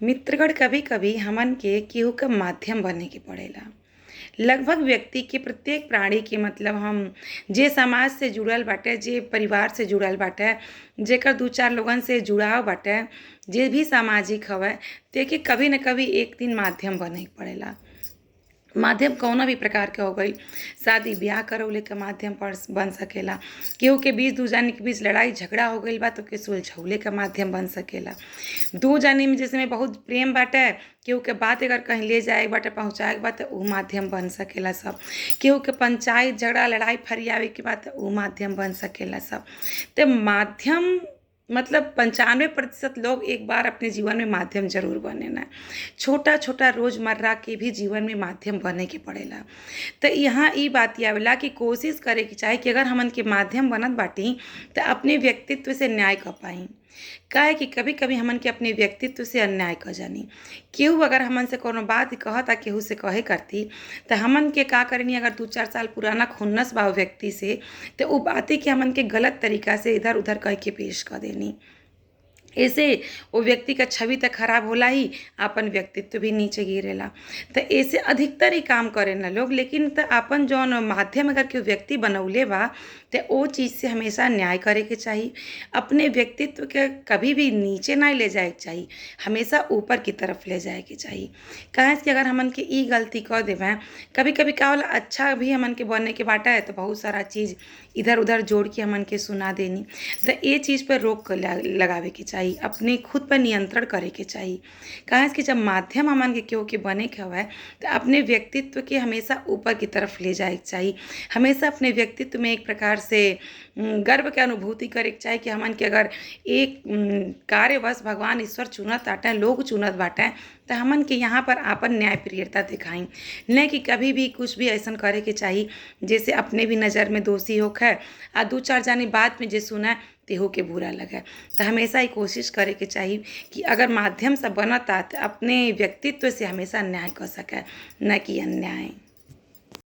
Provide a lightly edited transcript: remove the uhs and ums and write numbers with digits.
मित्रगण, कभी कभी हमन के केहू क माध्यम बने के पड़ेला। लगभग व्यक्ति के, प्रत्येक प्राणी के, मतलब हम जे समाज से जुड़ल बाटे, जे परिवार से जुड़ल बाटे, जेकर दू चार लोगन से जुड़ाव बाटे, जे भी सामाजिक हवे, तेके कभी न कभी एक दिन माध्यम बने के पड़ेला। माध्यम कौनो भी प्रकार के हो गईल, शादी ब्याह करवले के माध्यम पर बन सकेला, केहू के बीच, दू जानी के बीच लड़ाई झगड़ा हो गईल बा तो के सुलझौले के माध्यम बन सकेला। दू जानी में जैसे में बहुत प्रेम बाटे, केहू के बात अगर कहीं ले जाए बाटे, पहुँचाए के बा त ऊ माध्यम बन सकेला सब। केहू के पंचायत झगड़ा लड़ाई फरियावे के बा त ऊ माध्यम बन सकेला सब। तो माध्यम मतलब 95% लोग एक बार अपने जीवन में माध्यम जरूर बनेला। छोटा छोटा रोजमर्रा के भी जीवन में माध्यम बने के पड़ेला। तो यहाँ ई बात आवेला कि कोशिश करे के चाही कि अगर हमन के माध्यम बनत बाटी तो अपने व्यक्तित्व से न्याय कर पाई। काहे कि कभी कभी हमन के अपने व्यक्तित्व से अन्याय कर जानी। केहू अगर हमन से कोनो बात कहता, केहू से कहे करती, तो हमन के का करनी, अगर 2-4 साल पुराना खुन्नस बा व्यक्ति से तो उ बातें के हमन के गलत तरीका से इधर उधर कह के पेश कर देनी। ऐसे वो व्यक्ति का छवि त खराब होला ही, आपन व्यक्तित्व भी नीचे गिरेला। तो ऐसे अधिकतर ही काम करे ना लोग, लेकिन त आपन जौन माध्यम अगर केहू व्यक्ति बनौले बा तो ओ चीज़ से हमेशा न्याय करे के चाही। अपने व्यक्तित्व के कभी भी नीचे ना ले जाए के चाही, हमेशा ऊपर की तरफ ले जाए के चाही। काहे कि अगर हमन के ई गलती कर देबै, कभी कभी का होला, अच्छा भी हमन के बने के बाटे तो बहुत सारा चीज़ इधर उधर जोड़ के हमन के सुना देनी। तो ये चीज़ पर रोक लगावे के चाही, अपने खुद पर नियंत्रण करे के चाही। काहे कि जब माध्यम हमन के केहू के बने के हवे तो अपने व्यक्तित्व के हमेशा ऊपर की तरफ ले जाए के चाही। हमेशा अपने व्यक्तित्व में एक प्रकार से गर्व के अनुभूति करे के चाही कि हमन के अगर एक कार्यवश भगवान ईश्वर चुनत आटे, लोग चुनत बाटे, तो हमन के यहाँ पर आपन न्यायप्रियता दिखाई, न कि कभी भी कुछ भी ऐसन करे के चाही जैसे अपने भी नज़र में दोषी होखे आ दू चार जानी बाद में जे सुने तेहू के बुरा लगे। तो हमेशा ही कोशिश करे के चाही कि अगर माध्यम से बनता तो अपने व्यक्तित्व से हमेशा न्याय कर सके, न कि अन्याय।